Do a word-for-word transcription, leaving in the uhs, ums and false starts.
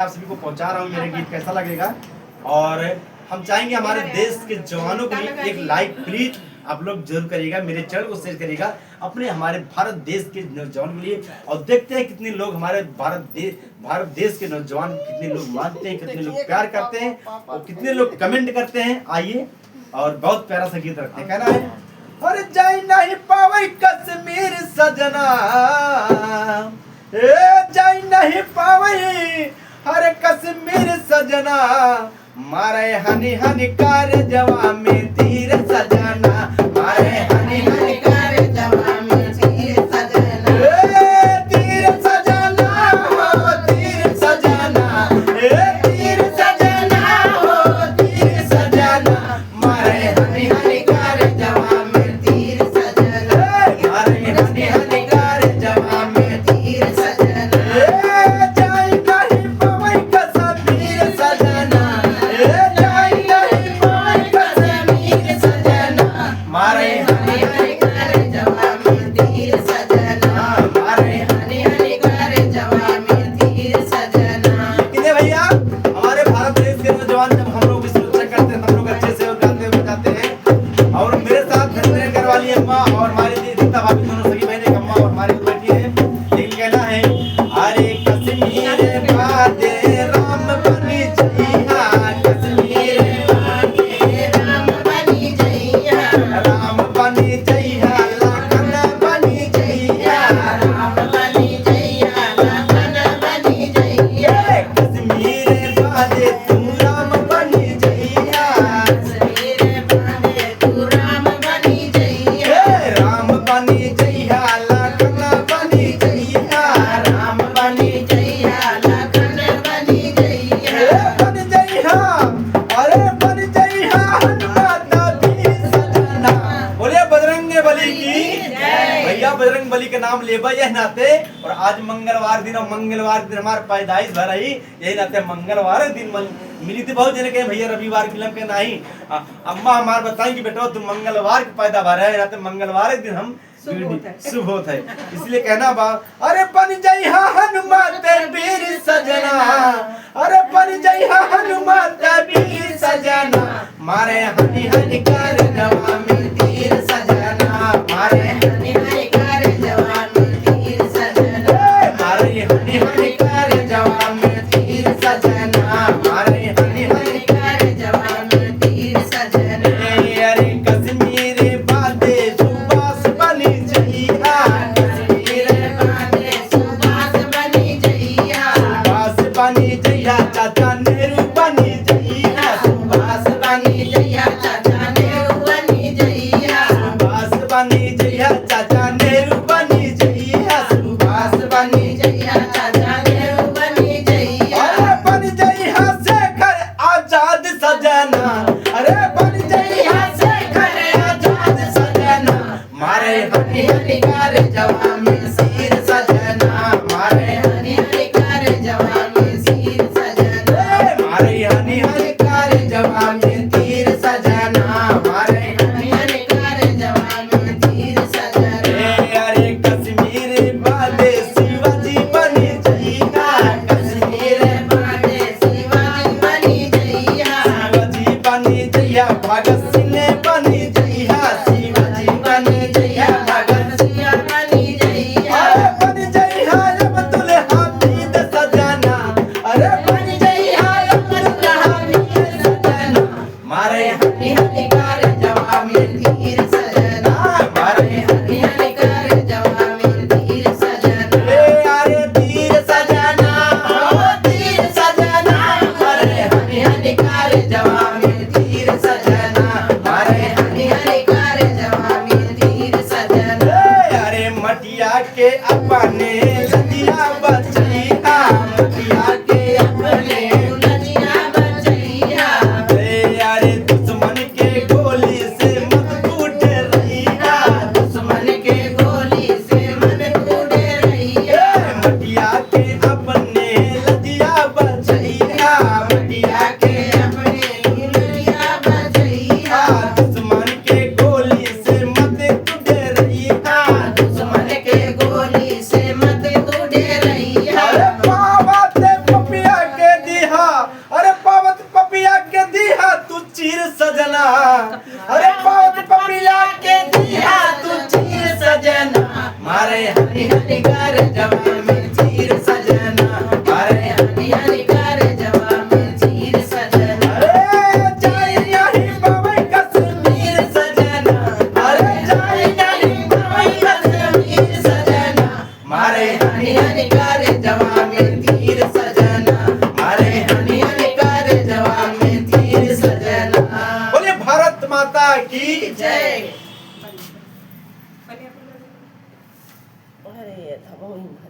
आप सभी को पहुंचा रहा हूँ मेरा गीत कैसा लगेगा। और हम चाहेंगे हमारे देश के जवानों के लिए एक लाइक प्लीज आप लोग जरूर करिएगा, मेरे चैनल को शेयर करिएगा, अपने हमारे भारत देश के नौजवान के लिए। और देखते हैं कितने लोग हमारे भारत देश भारत देश के नौजवान कितने लोग मानते हैं, कितने लोग प्यार करते हैं और कितने लोग कमेंट करते हैं। आइए और बहुत प्यारा सा गीत रखते हैं, कहना है। अरे जाई नहीं पावई कश्मीर सजना, ए जाई नहीं पावई, अरे कश्मीर सजना, मारे हनी हनी कर जवा में तीर सजना, मारे हनी हनी कर जवा में तीर सजना। ए तीर सजना हो तीर सजना, ए तीर सजना हो तीर सजना, मारे हनी हनी कर जवा में तीर सजना, मारे हनी हनी कर जवा में तीर सजना। ए जाई नहीं पावई कश्मीर सजना, ए जाई नहीं पावई कश्मीर सजना, मारे हनी हनी कर जवा में तीर सजना, मारे हनी हनी कर जवा में तीर सजना। लेकिन ये भैया, हमारे भारत देश के नौजवान जब हम लोग की सुरक्षा करते हैं, हम लोग अच्छे से गाते बजाते हैं। और मेरे साथ मेरे घर वाली अम्मा और हमारी दी- दीपिका भाभी, दोनों सगी बहन, एक अम्मा और हमारी बैठी है। लेकिन कहना है, अरे कश्मीर बादे राम बनी जइहा, कश्मीर बादे राम बनी जइहा, राम बनी जइहा, लखन बनी जइहा, राम बनी जइहा, लखन बनी जइहा। कश्मीर बादे तू राम बनी जइहा, कश्मीर बादे तू राम बनी जइहा, राम बनी जइहा, लखन बनी जइहा, राम बनी जइहा, लखन बनी जइहा। ए, बन जइहा, अरे बन जइहा हनुमत बीर सजना। बोलिए बजरंग बली की। जय। भैया बजरंग बली के नाम लेबा यह नाते, और आज मंगलवार दिन, और मंगलवार दिन हमार पैदाइश भा रही, यही नाते मंगलवार दिन मन मिली थी। बहुत जने कहे भैया रविवार फिल्म के नहीं, आ, अम्मा हमार बताई कि बेटा तू मंगलवार के पैदा भा रहे, नाते मंगलवार के दिन हम शुभ होत है। शुभ होत है, इसलिए कहना बा, अरे बन जइहा हनुमत बीर सजना, अरे बन जइहा हनुमत बीर सजना, मारे हनी हनी कर जवा में तीर सजना, मारे हनी हनी कर जवा में तीर सजना, ए, मारे हनी हनी कर जवा में तीर सजना, मारे हनी हनी कर जवा में तीर सजना। ए, अरे कश्मीर बादे सुभाष बनी जइहा, कश्मीर बादे सुभाष बनी जइहा, सुभाष बनी जइहा, चाचा नेहरू बनी जइहा, सुभाष बनी जइहा, चाचा नेहरू बनी जइहा, सुभाष बनी जइहा, चाचा नेहरू बनी जइहा, सुभाष बनी जइहा, चाचा नेहरू बनी जइहा। अरे बन जइहा शेखर आजाद सजना, अरे बन जइहा शेखर आजाद सजना, मारे हनी हनी कर जवा में तीर सजना, मारे हनी हनी कर जवा में तीर सजना, ए, मारे हनी हनी कर जवा में तीर सजना, मारे हनी हनी कर जवा में तीर सजना। ए, अरे कश्मीर बादे शिवाजी बनी जइहा, कश्मीर बादे शिवाजी बनी जइहा, शिवाजी बनी जइहा, भगत सिंह बनी जइहा, शिवाजी बनी जइहा, भगत सिंह बनी जइहा। अरे बन जइहा अब्दुल हामिद सजना, अरे बन जइहा अब्दुल हामिद सजना, मारे हनी हनी कर जवा में तीर सजना, मारे हनी हनी कर जवा में तीर सजना। ए, अरे तीर सजना, ओ तीर सजना, मारे हनी हनी कर जवा में तीर सजना, मारे हनी हनी कर जवा में तीर सजना। ए, अरे मटिया के अपने लजिया बचइहा, मटिया के अपने लजिया बचइहा। ए, अरे दुश्मन के गोली से मत तू डेरइहा, दुश्मन के गोली से मत तू डेरइहा। ए, मटिया के अपने लजिया बचइहा, मटिया के अपने लजिया बचइहा। दुश्मन के गोली से मत तू डेरइहा, दुश्मन के गोली से मत तू डेरइहा। अरे बाबा ते पपिया के अरे बहुत पपिया के दिया तू चीर सजना, मारे हनी हनी कर जवा में तीर सजना, मारे हनी हनी कर जवा में तीर सजना। अरे जाई नहीं पावे कश्मीर सजना, अरे जाई नहीं पावे कश्मीर सजना, मारे हनी हनी कर जवा में तीर सजना, मारे हनी हनी कर जवा में तीर सजना। बोलिए भारत माता की जय। अरे, ये था, वो ही था।